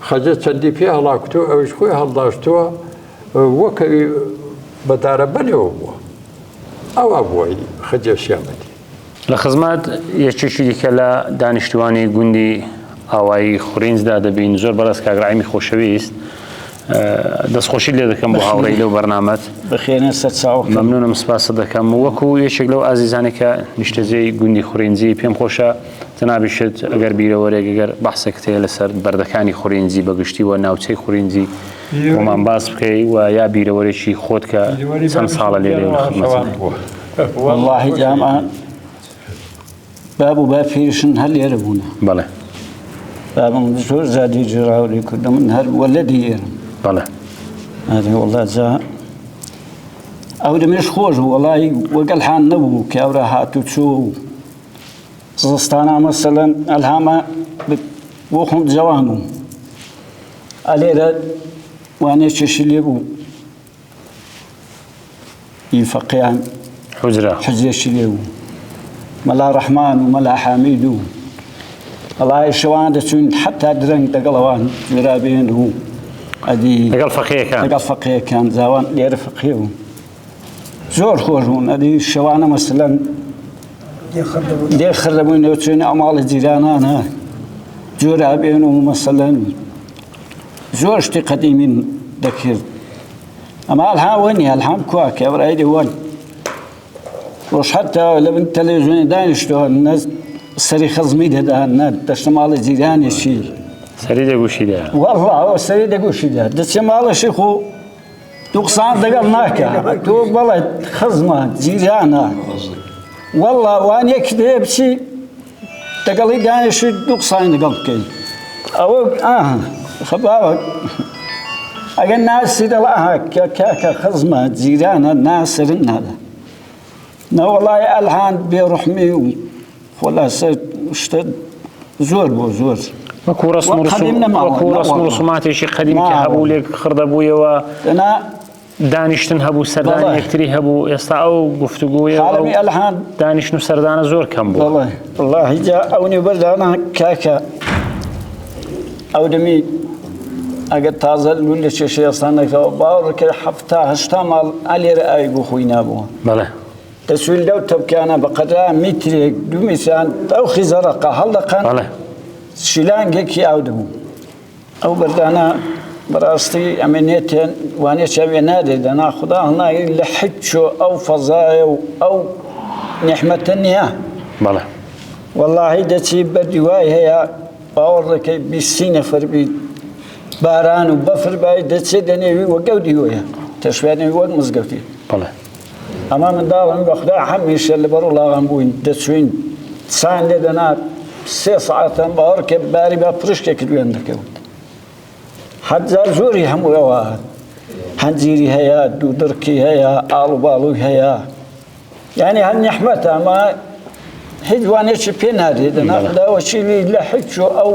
خەجە چەندی پێ هەڵاکوتووە ئەویش خۆی هەڵداشتووە وەک ئەوی بە دارەبەنێوە بووە. ئەوا بووە ئیدی خەجە سیامەندی. لە خزمەت یەکێکی دیکە لە دانیشتووانی گوندی ئاوایی خورینجدا دەبین، زۆر بەڕێز کاک ڕەحیمی خۆشەویست دەستخۆشیت لێ دەکەم بۆ هاوڕێی لەو بەرنامەت. بەخێرێن سەرچاوەکەم. مەمنونم سپاست دەکەم. وەکو یەکێک لەو ئازیزانەی کە نیشتەجێی گوندی خورینجی پێم خۆشە جەنابیشت ئەگەر بیرەوەرێک ئەگەر بەحسێکت هەیە لەسەر بەردەکانی خورینجی بە گشتی و ناوچەی خورینجی بۆمان باس بکەی و یا بیرەوەرێکی خۆت کە چەند ساڵە لێرەی و لە خزمەتدای. وەڵڵاهی جامە باب و باپیرشن هەر لێرە بوونە. بەڵێ. بابم زۆر زادی جێراولی کوردە من هەر وەلەدی ئێرم. بەڵێ. ئەرێ وەڵا جا ئەو دەمێش خۆش بوو وەڵی وەگەل حان نەبوو کابرا هات و چوو و زستانە مەسەلەن ئەلهامە بۆ خۆم جەوان بووم ئەلێرە وانەیەکیشی لێ بوو ی فەقیان حوجرە حوجرەشی لێ بوو مەلا ڕەحمان و مەلا حامید و وەڵای شەوان دەچوین حتا درەنگ دەگەڵ ئەوان جورابێن و ئەدی لەگەڵ فەقێیەکان لەگەڵ فەقێیەکان زاوان لێرە فەقێ بوو زۆر خۆش بوون ئەدی شەوانە مەسەلەن لێ خڕ دەبووینەوە چوینە ئەو ماڵە جیرانانە جورابێن و مەسەلەن زۆر شتی قەدیمین دەکرد ئەمە ئەلها وەنی ئەلهام کوا کابرای دێ وەن ڕۆژ حتا لە بن تەلەڤیزیۆنی دانیشتووە نە سەری خزمی دەدا نە دەشتە ماڵی جیرانێکی سەری دەگوشی دا والله ئەوە سەری دەگوشی دا دەچێ ماڵەشی خۆ دوو قسان دەگەڵ ناکە تۆ بەڵێ خزمە جیرانە والله وان یەک دێ بچی دەگەڵی دانیشی دوو قسانی لەگەڵ بکەی ئەوە ئاها خەباوە ئەگەر ناسی دەڵ ئاها کاکە خزمە جیرانە ناسرن نادە نەوەڵای ئەلهان بێڕحمی و خۆلاسە شتە زۆر بۆ زۆر وەکو ڕسم و ڕسم و ڕسوماتێکی قەدیم کە هەبوو لێک خڕدەبوویەوە دانیشتن هەبوو سەردانی یەکتری هەبوو ئێستا ئەو گفتوگۆیە دانیشتن و سەردانە زۆر کەم بوو وەڵاهی جا ئەو نێوبەردانە کاکە ئەو دەمی ئەگەر تازە لوول لە کێشەی ئێستا نەکەوە باوەڕکە حەفتا هەشتا ماڵ ئەلێرە ئاوی بۆ خۆی نابووە بەڵێ دەچوین لەو تەپکانە بە قەدرا میترێک دوو میتران ئەو خیزەڕەقە هەڵدەقەن شیلانگێکی ئاو دەبوو ئەو بەردانە بەڕاستی ئەمە نێتێن وانێ چاوێ نادێ دەنا خودا هەڵناگری لە حچۆ ئەو فەزایە و ئەو نیحمەتە نییە بەڵێ وەڵاهی دەچی بەردی وای هەیە باوەڕ دەکەی بیستی نەفەر بی باران و بەفر بای دەچێت دەنێوی وەک ئەو دیوەیە تەشوێنەوی وەک مزگەوتی بەڵێ ئەمە منداڵم بەخدا هەمیشە لەبەر وڵاغان بووین دەچوین سان لێ دەنا سێ سەعاتان باوەڕکە باری با پرشکێکت وێن دەکەوت. حەجا زۆری هەموو ئەوە هەنجیری هەیە دوودڕکی هەیە ئاڵوباڵوی هەیە یعنی هەر نیحمەتە ئەمە هیچ وانێکی پێ نادێ دەنا خدا وەکیلی لە هیچ و ئەو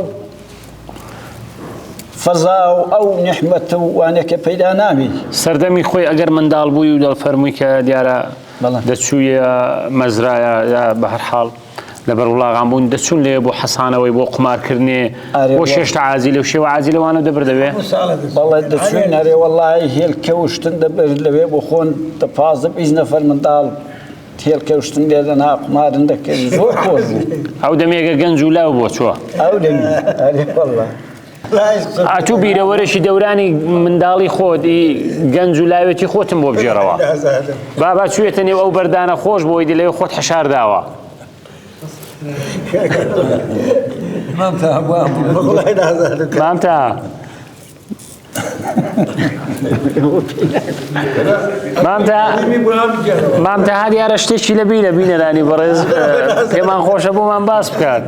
فەزا و ئەو نیحمەتە و وانێکە پەیدا نابی. سەردەمی خۆی ئەگەر منداڵ بووی و دەفەرمووی کە دیارە دەچوویە مەزرایە یا بە هەر حاڵ لەبەر وڵاغان بوون دەچوون لێ بۆ حەسانەوەی بۆ قومارکردنێ بۆ شێشتە عازی لەو شێوە عازی لەوانە دەبردەوێ بەڵێ دەچوین ئەرێ وەڵی هێلکە و شتن دەبرد لەوێ بۆ خۆن دە 15 20 نەفەر منداڵ هێلکە و شتن لێ دەنا قومارن دەکرد زۆر خۆش بوو ئەو دەمێگە گەنج و لاو بۆ چووە ئەو دەمی ئەرێ وەڵا ئەتوو بیرەوەرێکی دەورانی منداڵی خۆت ئی گەنج و لاوێتی خۆتم بۆ بگێڕەوە بابا چوێتە نێو ئەو بەردانە خۆش بۆی دی لەوێ خۆت حەشار داوە مام تا مام تەها دیارە شتێکی لە بیرە بینەرانی بەڕێز پێمان خۆشە بۆمان باس بکات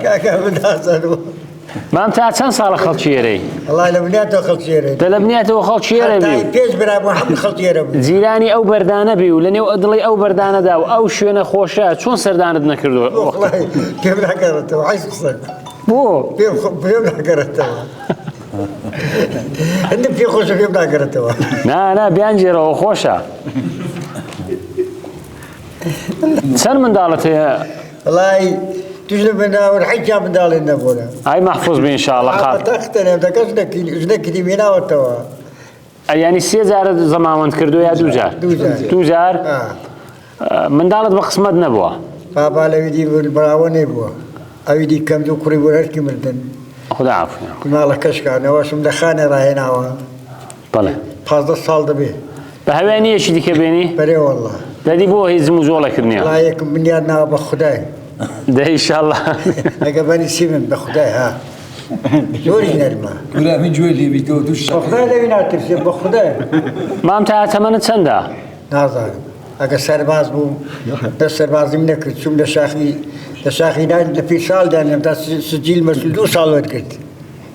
مام تا چەند ساڵە خەڵکی ئێرەی؟ وەڵا لە بنیاتەوە خەڵکی ئێرەی. دە لە بنیاتەوە خەڵکی ئێرە بی. پێش برا بوو هەموو خەڵکی ئێرە بوو. جیرانی ئەو بەردانە بی و لە نێو دڵی ئەو بەردانەدا و ئەو شوێنە خۆشە چۆن سەردانت نەکردووە؟ وەڵای پێم ناگەڕێتەوە عەیب قسە. بۆ؟ پێم پێم ناگەڕێتەوە. هەندم پێ خۆشە پێم ناگەڕێتەوە. نا نا بیانگێرەوە خۆشە. چەند منداڵت هەیە؟ وەڵای توش لە بەناوەر حەجا منداڵێ نەبوونە. ئای مەحفوز بی ئینشاڵڵا قاپ. تەختە نێم دەکەس ژنەکری مێناوەتەوە. یانی سێ جارت زەماوەند کردو یا دوو جار؟ دوو جار. منداڵت بە قسمەت نەبووە؟ بابا لەوی دی براوە نەبووە. ئەوی دی کەم دوو کوڕی بوون هەرکی مردن. خودا عەفویان. ماڵەکەشکانەوەشم لە خانێ ڕاهێناوە. بەڵێ. 15 ساڵ دەبێ. بە هەوێ نییە یەکی دیکە بێنی؟ بەرێ وەڵڵا. دەدی بۆ هیچ جموجۆڵێکت نییە؟ وەڵا یەکم بنیاد ناوە بە خودای. دە ئیشاڵڵا. ئەگە بەنی سیمن بە خودای ها. زۆریش نەرمە. کورە ئەمین گوێ لێ بیتەوە تووش بە خودای لەوی ناترسێ بە خودای. مام تا تەمەنت چەندە؟ نازانم. ئەگە سەرباز بووم دە سەربازیم نەکرد چووم لە شاخی لە شاخی دان لە پیرساڵ دانم تا سجیل مەسول دوو ساڵ وەرگرت.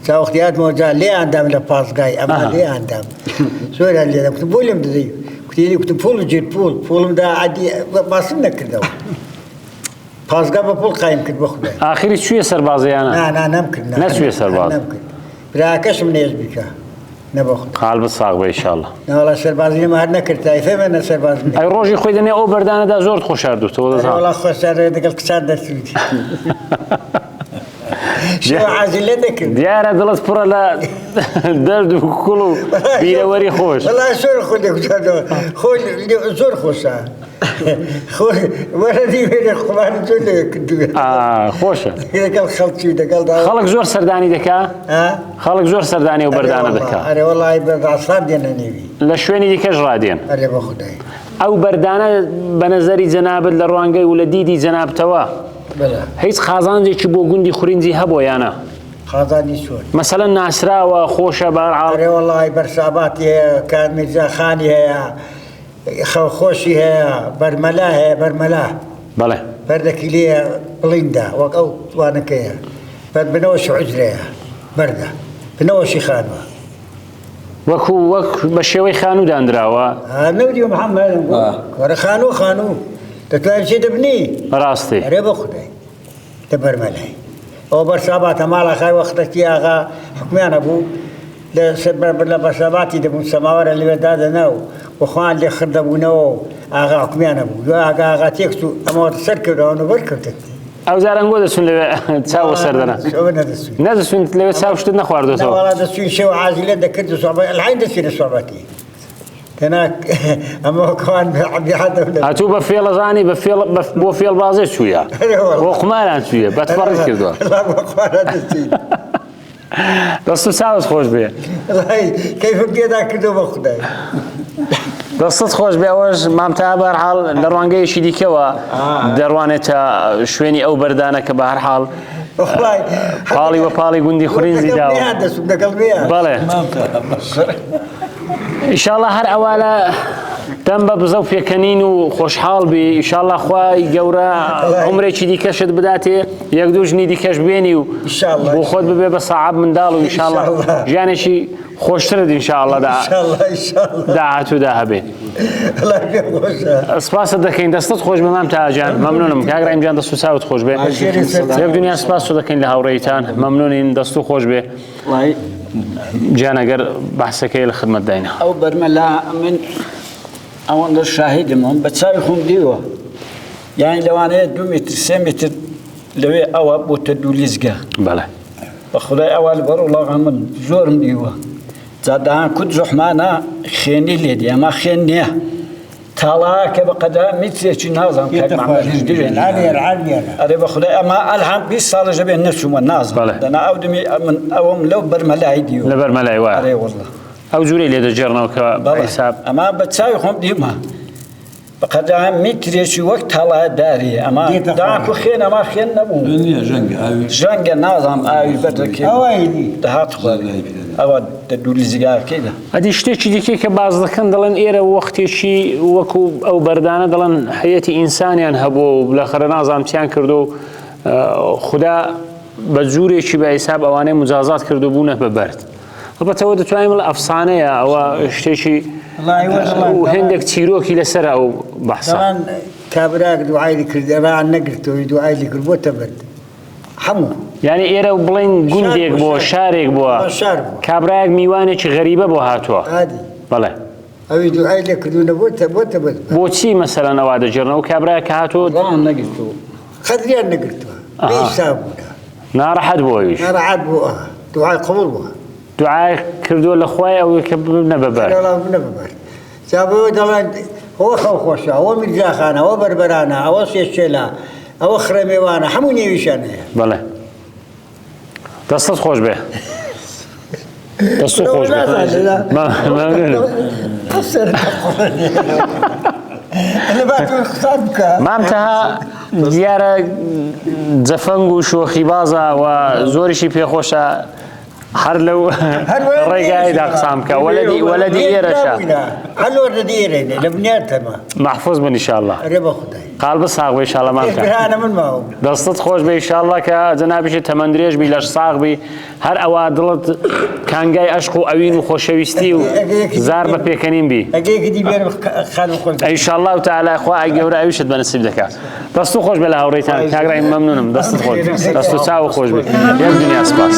جا وەختی هاتمەوە جا لێیان دام لە پاسگای ئەمە لێیان دام زۆریان لێ دام کوتم بۆ لێم دەدەی کوتی کوتم پوڵ جێت پوڵ پوڵم دا عادی باسم نەکردەوە پاسگا بە پوڵ قایم کرد بە خودای ئاخری چوویە سەربازیانە نا نا نەم کرد نەچوویە سەرباز نەم کرد براکەشم نێز بیکە نەبە خود قالبت ساغ بێ ئینشاءاللە ناوەڵا سەربازی نەم هەر نەکرد تایفە من نە سەرباز ئەی ڕۆژی خۆی دەنێ ئەو بەردانەدا زۆرت خۆشاردوتەوە دەزانم وەڵا خۆشاردەوە دەگەڵ کچان دەرچوویت دیارە دڵت پڕە لە دەرد و کوڵ و بیرەوەری خۆش زۆر خۆ خۆ زۆر خۆشە خۆشە لەگەڵ خەڵکی دەگەڵ خەڵک زۆر سەردانی دەکا خەڵک زۆر سەردانی و بەردانە دەکا ئەرێ وەڵی بەڕاستان دێنە نێوی لە شوێنی دیکەش ڕادێن ئەرێ بە خودای ئەو بەردانە بە نەزەری جەنابت لە ڕوانگەی و لە دیدی جەنابتەوە هیچ قازانجێکی بۆ گوندی خورینجی هەبووە یا نا؟ قازانجی چۆن؟ مەسەلەن ناسراوە، خۆشە، بەهەرحاڵ. ئەرێ وەڵای بەرساباتی هەیە، کاک میرزا خانی هەیە، خەوخۆشی هەیە، بەرمەلا هەیە، بەرمەلا. بەڵێ. بەردەکی لێیە بڵیندە وەک ئەو وانەکەیە. بەر بنەوەشی حوجرەیە، بەردە. بنەوەشی خانووە. وەکو وەک بە شێوەی خانوو دانراوە. ها نەودیوە محەممەد وەرە خانوو خانوو دەتوانین بچێ دەبنی ڕاستی ئەرێ بۆ خودای لە بەرمەلای ئەوە بەرساباتە ماڵە خای وەختەکی ئاغا حکومیانە بوو لە بەرساباتی دەبوون سەماوەرە لەوێ دادەنا و بخوان لێ خر دەبوونەوە و ئاغا حکومیانە بوو دوای ئاگا ئاغا تێکچوو ئەمەوە سەر کردەوە بەر کەوتن ئەو جار ئەنگۆ دەچون لەوێ چاو بۆ سەر دەنا نەدەچون لەوێ چاو شتت نەخواردۆتەوە وەڵا دەچوین شەو عازیلە دەکرد و سوعبە الحین دەچینە سوعبەتی تەنا ئەمە کەوان هاتوو بە فێڵەزانی بە فێڵ بۆ فێڵبازێ چوویە بۆ قوماران چوویە بەتفەڕی کردووە دەست و چاوت خۆش بێ کەیفم پێدا کردو بە خودای دەستت خۆش بێ ئەوەش مام تا بەرحاڵ لە ڕوانگەیەکی دیکەوە دەڕوانێتە شوێنی ئەو بەردانە کە بە هەر حاڵ پاڵی وە پاڵی گوندی خورینزی داوە بەڵێ ئیشاڵە هەر ئەوە لە دەم بە بزە و پێکەنین و خۆشحاڵ بی ئیشاڵڵا خوای گەورە عومرێکی دیکەشت بداتێ یەک دوو ژنی دیکەش بێنی و بۆ خۆت ببێ بە ساعب منداڵ و ئیشاڵڵا ژیانێکی خۆشترت ئینشاءاللە داهاتوودا هەبێ. سپاست دەکەین دەستت خۆش بێ مام تاجان مەمنونم کاک ڕایم جان دەست و چاوت خۆش بێ یەک دنیا سپاس دەکەین لە هاوڕێیتان مەمنونین دەست و خۆش بێ گیان ئەگەر بەحسەکەی لە خدمەت داینە. ئەو بەرمەلا من ئەوەندە شاهیدم ئەم بە چاوی خۆم دیوە یانی لەوانەیە دو متر سێ متر لەوێ ئەوە بۆتە دوو لیزگە بەڵێ بە خودای ئەوە لەبەر وڵاغە من زۆرم دیوە جا دەهان کوت زۆحمانە خێنی لێ دی ئەما خێن نییە تاڵاکە بە قەدا میترێکی نازانم کاک محمد هیچ دوێنێ. ئەرێ بە خودای ئەما ئەلحان 20 ساڵە ژەبێ نەچوومە نازانم بەڵێ. دەنا ئەو دەمی من ئەوەم لەو بەرمەلای دیوە لە بەرمەلای وایە. ئەرێ واللە ئەو جوورەی لێ دەگێڕنەوە کە بە بەڵێ حیساب ئەما بە چاوی خۆم دیومە بە قەدا میترێکی وەک تاڵا داری ئەما دێتە خوارێ. داکو خێن ئەما خێن نەبوو نییە ژەنگە ئاوی ژەنگە نازانم ئاوی بەردەکەی ئەوای دی. دەهات خوارێ ئەوە دە دووری زگارکەیدا. ئەدی شتێکی دیکەی کە باس دەکەن دەڵێن ئێرە وەختێکی وەکو ئەو بەردانە دەڵێن حەیەتی ئینسانیان هەبووە و بلاخەرە نازانم چیان کردو و خودا بە جوورێکی بە حیساب ئەوانەی مجازات کردو بوونە بە بەرد هەڵبەتەوە دەتوانین بڵێ ئەفسانەیە ئەوە شتێکی و هێندێک چیرۆکی لەسەر ئەو بەحسە دەڵێن کابراک دوعای کرد ئەوان نەگرتەوەی دوعای کرد بۆتە بەرد هەموو. یانی ئێرە بڵێین گوندێک بووە شارێک بووە کابرایەک میوانێکی غەریبە بۆ هاتووە بەڵێ. ئەوی دوعای لێ کردوونە بۆتە بۆتە بەد. بۆچی مەسەلەن ئەوا دەگێڕنەوە کابرایەک کە هاتووە. ڕان نەگرتووە. قەدریان نەگرتووە. بێ حیساب بوونە. ناڕەحەت بووە ئەویش. ناڕەحەت بووە دوعای قبوڵ بووە. دوعای کردووە لە خوای ئەوەی کە ببنە بە بەرد. ببنە بە بەرد. جا بەوە دەڵێن ئەوە خەوخۆشە، ئەوە میرزاخانە، ئەوە بەربەرانە، ئەوە سێچێلە، ئەوە خڕەمێوانە، هەموو نێویشیان هەیە. بەڵێ دەستت خۆش بێ. دەست خۆش بێ. مەمنونم. مام تەها دیارە جەفەنگ و شۆخی بازە و زۆریشی پێخۆشە هەر لەو ڕێگایدا قسان بکە وەلەدی وەلەدی ئێرەشە مەحفوظ بن ئینشاءاللە قال بە ساغ بێ ئینشاءاللە مام دەستت خۆش بێ ئینشاءاللە کە جەنابیشی تەمەن درێژ بی لەش ساغ بی هەر ئەوە دڵت کانگای ئەشق و ئەوین و خۆشەویستی و زار بە پێکەنین بی ئینشاءاللە تعالی خوا گەورە ئەویشت بە نسیب دەکات دەست و خۆش بێ لە هاوڕێتان کاک ڕایم مەمنونم دەستت خۆش دەست و چاو خۆش بێ یەک دنیا سپاس.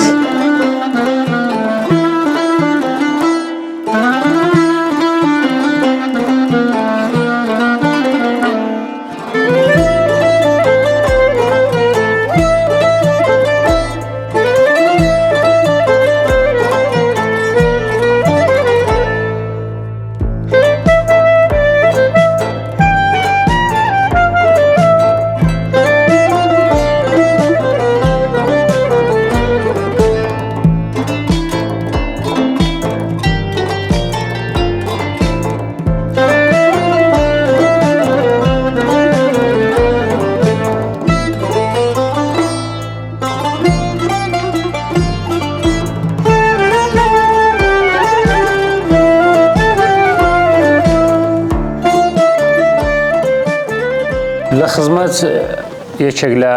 لە خزمەت یەکێک لە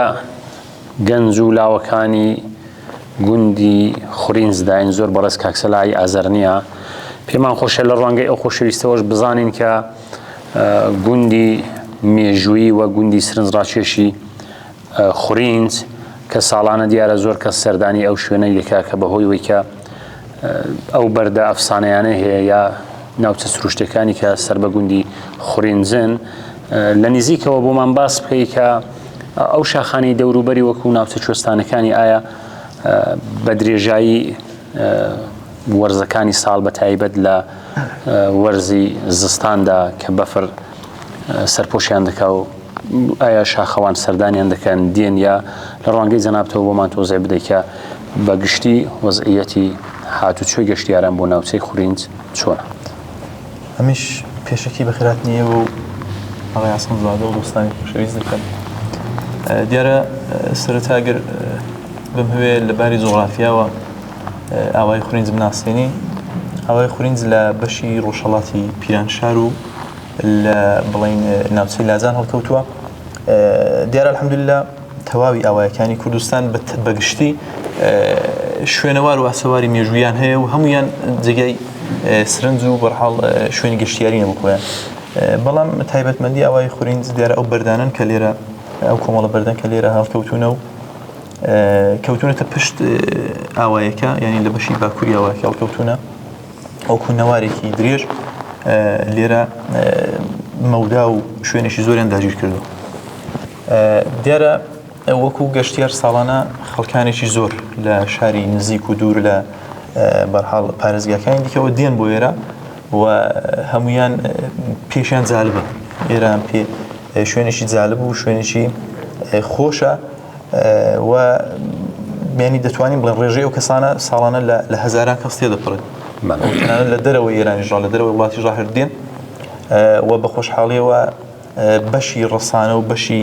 گەنج و لاوەکانی گوندی خورینزداین زۆر بەڕێز کاک سەلاحی ئازەرنیا پێمان خۆشە لە ڕوانگەی ئەو خۆشەویستەوەش بزانین کە گوندی مێژوویی و گوندی سرنجڕاکێشی خورینج کە ساڵانە دیارە زۆر کەس سەردانی ئەو شوێنەی دەکا کە بەهۆی وەی کە ئەو بەردە ئەفسانەیانە هەیە یا ناوچە سروشتەکانی کە سەر بە گوندی خورینجن لە نزیکەوە بۆمان باس بکەی کە ئەو شاخانی دەوروبەری وەکو ناوچە کوێستانەکانی ئایا بە درێژایی وەرزەکانی ساڵ بە تایبەت لە وەرزی زستاندا کە بەفر سەرپۆشیان دەکا و ئایا شاخەوان سەردانیان دەکەن دێن یا لە ڕوانگەی جەنابتەوە بۆمان تۆزێ بدەی کە بە گشتی وەزعیەتی هاتوچۆی گەشتیاران بۆ ناوچەی خورینج چۆنە؟ ئەمیش پێشەکی بەخێرهاتنی ئێوە و ئاغای حەسەن زادە و دۆستانی خۆشەویست دەکەم. دیارە سەرەتا گەر بمهەوێ لە باری جوغرافیاوە ئاوای خورینج بناسێنی ئاوای خورینج لە بەشی ڕۆژهەڵاتی پیرانشار و لە بڵین ناوچەی لاجان هەڵکەوتووە دیارە الحمدلله تەواوی ئاوایەکانی کوردستان بەگشتی شوێنەوار و ئاسەواری مێژوویان هەیە و هەمویان جێگای سرنج و بەرحاڵ شوێنی گەشتیاری نەبوو خۆیان بەڵام تایبەتمەندی ئاوای خورینج دیارە ئەو بەردانن کە لێرە ئەو کۆمەڵە بەردەن کە لێرە هەڵکەوتونە و کەوتونەتە پشت ئاوایەکە یعنی لە بەشی باکووری ئاوایەکە هەڵکەوتونە وەکو نەوارێکی درێژ لێرە مەودا و شوێنێکی زۆریان داگیر کردو دیارە وەکو گەشتیار ساڵانە خەڵکانێکی زۆر لە شاری نزیک و دوور لە بەرحاڵ پارێزگاکانی دیکەوە دێن بۆ ئێرە و هەمویان پێشیان جالبە ئێران پێ شوێنێکی جالب و شوێنێکی خۆشە و یانی دەتوانین بڵێن ڕێژەی ئەو کەسانە ساڵانە لە هەزاران کەس تێدەپەڕێت لە دەرەوەی ئێرانیش لە دەرەوەی وڵاتی ژاهر دێن و بە خۆشحاڵیەوە بەشی ڕسانە و بەشی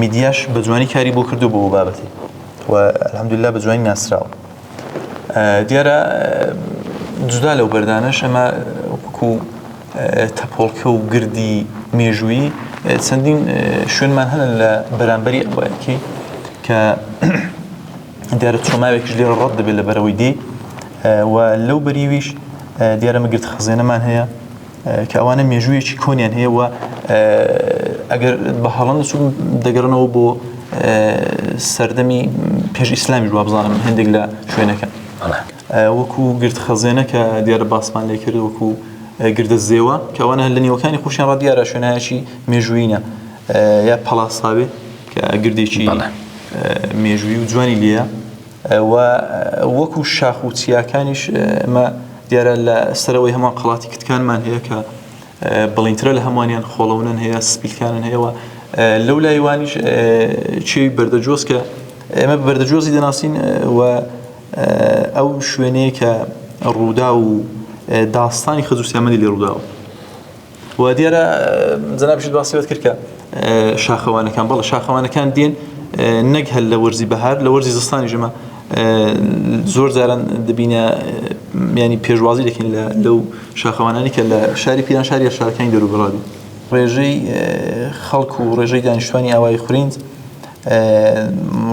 میدیاش بە جوانی کاری بۆ کردو بۆ بابەتی و الحمدلله بە جوانی ناسراوە دیارە جودا لەو بەردانەش ئەمە وەکو تەپۆڵکە و گردی مێژوویی چەندین شوێنمان هەن لە بەرامبەری ئەوەیەکی کە دیارە چۆماوێکیش لێرە ڕەت دەبێت لە بەرەوەی دی و لەو بەریویش دیارە مەگرت خزێنەمان هەیە کە ئەوانە مێژوویەکی کۆنیان هەیە و ئەگەر بە هەڵە نەچووم دەگەڕنەوە بۆ سەردەمی پێش ئیسلامیش وابزانم هەندێک لە شوێنەکە وەکو گرد خەزێنە کە دیارە باسمان لێ کرد وەکو گردە زێوە کە ئەوانە لە نێوەکانی خۆشیان ڕا دیارە شوێنایەکی مێژووینە یا پەڵاساوێ کە گردێکی مێژووی و جوانی لێیە و وەکو شاخ و چیاکانیش ئەمە دیارە لە سەرەوەی هەمان قەڵاتی کتکانمان هەیە کە بڵینترە لە هەموانیان خۆڵەونن هەیە سپیلکانن هەیە و لەو لایوانیش چێوی بەردەجۆز کە ئێمە بەردەجۆزی دەناسین و ئەو شوێنەیە کە ڕوودا و داستانی خەجوسیامەندی لێ ڕووداوە و دیارە جەنابیشت باسی وت کرد کە شاخەوانەکان بەڵێ شاخەوانەکان دێن نەک هەر لە وەرزی بەهار لە وەرزی زستانی ژمە زۆر جاران دەبینە ینی پێشوازی دەکەین لە لەو شاخەوانانی کە لە شاری پیران شاری یا شارەکانی دەروبڕادی ڕێژەی خەڵک و ڕێژەی دانیشتوانی ئاوای خورینج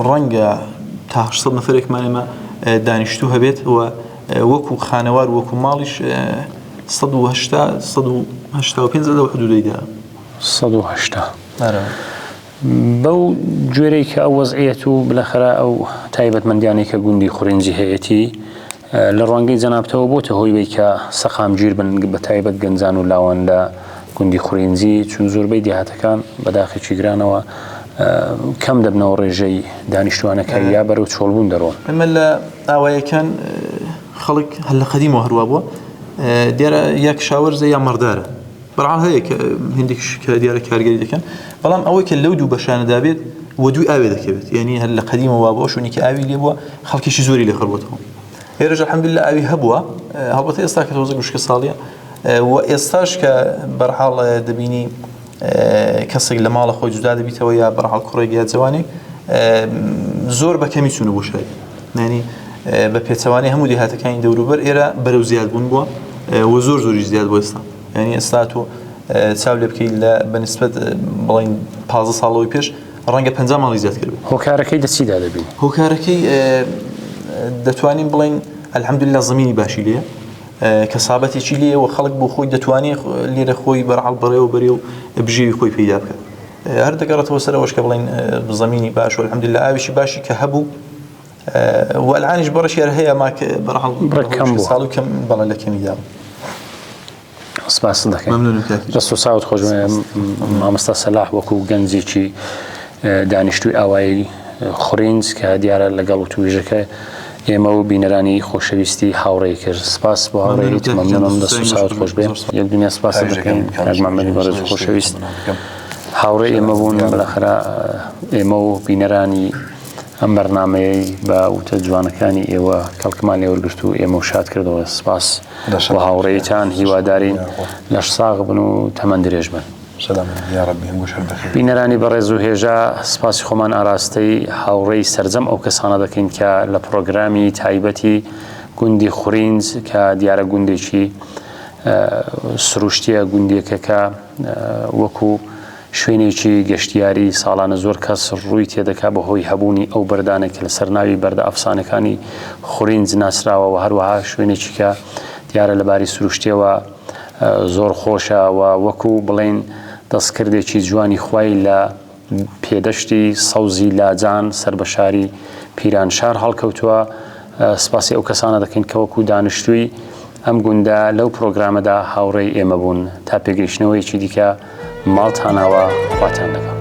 ڕەنگە تا 800 نەفرێکمان ئێمە دانیشتوو هەبێت و وەکو خانەوار وەکو ماڵیش 180 185 لەو حدودەیدا. 180 بەو گوێرەی کە ئەو وەزعیەت و بلەخەرە ئەو تایبەتمەندیانەی کە گوندی خورینجی هەیەتی لە ڕوانگەی جەنابتەوە بۆتە هۆی وەی کە سەقامگیر بن بە تایبەت گەنجان و لاوان لە گوندی خورینجی چون زۆربەی دێهاتەکان بە داخێکی گرانەوە کەم دەبنەوە ڕێژەی دانیشتوانەکە یا بەرەو چۆڵبوون دەڕۆن. ئێمە لە ئاوایەکان خەڵک هەر لە قەدیمەوە هەروا بووە دیارە یا کشاوەرزە یا مەڕدارە بەڵام هەیە کە هندێکش کە دیارە کارگەری دەکەن بەڵام ئەوەی کە لەو دوو بەشانەدا بێت و دووی ئاوێ دەکەوێت یعنی هەر لە قەدیمەوە وا بووە شوێنێکی ئاوی لێ بووە خەڵکیشی زۆری لێ خڕبووەتەوە ئێرەش الحمدلله ئاوی هەبووە هەڵبەتە ئێستا کە تۆزە گوشکە ساڵیە و ئێستاش کە بەرحاڵ دەبینی کەسێک لە ماڵە خۆی جودا دەبیتەوە یا بەرحاڵ کوڕێک یا جوانێک زۆر بە کەمی چوونە بۆ شاری یعنی بە پێچەوانەی هەموو دێهاتەکانی دەوروبەر ئێرە بەرەو زیادبوون بووە و زۆر زۆریش زیاد بووە ئێستا یعنی ئێستا تۆ چاو لێ بکەیت لە بەنسبەت بڵین 15 ساڵەوەی پێش ڕەنگە 50 ماڵی زیاد کرد هۆکارەکەی لە چیدا دەبین هۆکارەکەی دەتوانین بڵین الحمدلله زمینی باشی لێ کە سابەتێکی لێ و خەڵک بۆ خۆی دەتوانێت لێرە خۆی بەرحاڵ بەڕێوە بەرێ و بژێوی خۆی پەیدا بکات هەر دەگەڕێتەوە سەر ئەوەش کە بڵین زمینی باش و الحمدلله ئاویشی باشی کە هەبوو و الانیش بڕێکی هەر هەیە ما بەرحاڵ بڕێک کەم بووە. ساڵ و کەم بەڵێ لە کەمیدا بوو. سپاست دەکەین. مەمنونم کاک هیچ. دەست و چاوت خۆش بێ مامۆستا سەلاح وەکو گەنجێکی دانیشتووی ئاوایی خورینج کە دیارە لەگەڵ وتووێژەکە ئێمە و بینەرانی خۆشەویستی هاوڕێی کرد سپاس بۆ هاوڕێیت مەمنونم دەست و چاوت خۆش بێ یەک دنیا سپاست دەکەین کاک محمدی بەڕێز و خۆشەویست هاوڕێ ئێمە بوون بالاخرە ئێمە و بینەرانی ئەم بەرنامەیەی بە وتە جوانەکانی ئێوە کەڵکمان لێ وەرگرت و ئێمە و شاد کردەوە سپاس بۆ هاوڕێیتان هیوادارین لەش ساغ بن و تەمەن درێژ بن. بینەرانی بەڕێز و هێژا سپاسی خۆمان ئاراستەی هاوڕێی سەرجەم ئەو کەسانە دەکەین کە لە پڕۆگرامی تایبەتی گوندی خورینج کە دیارە گوندێکی. سروشتیە گوندێکە کە وەکو شوێنێکی گەشتیاری ساڵانە زۆر کەس ڕووی تێدەکا بەهۆی هەبوونی ئەو بەردانە کە لەسەر ناوی بەردە ئەفسانەکانی خورینج ناسراوە و هەروەها شوێنێکی کە دیارە لەباری سروشتیەوە زۆر خۆشە و وەکو بڵێن دەستکردێکی جوانی خوای لە پێدەشتی سەوزی لاجان سەر بە شاری پیرانشار هەڵکەوتووە. سپاسی ئەو کەسانە دەکەین کە وەکو دانیشتووی ئەم گوندە لەو پرۆگرامەدا هاوڕێی ئێمە بوون. تا پێگەیشتنەوەیەکی دیکە ماڵتان ئاوا، خواتان لەگەڵ.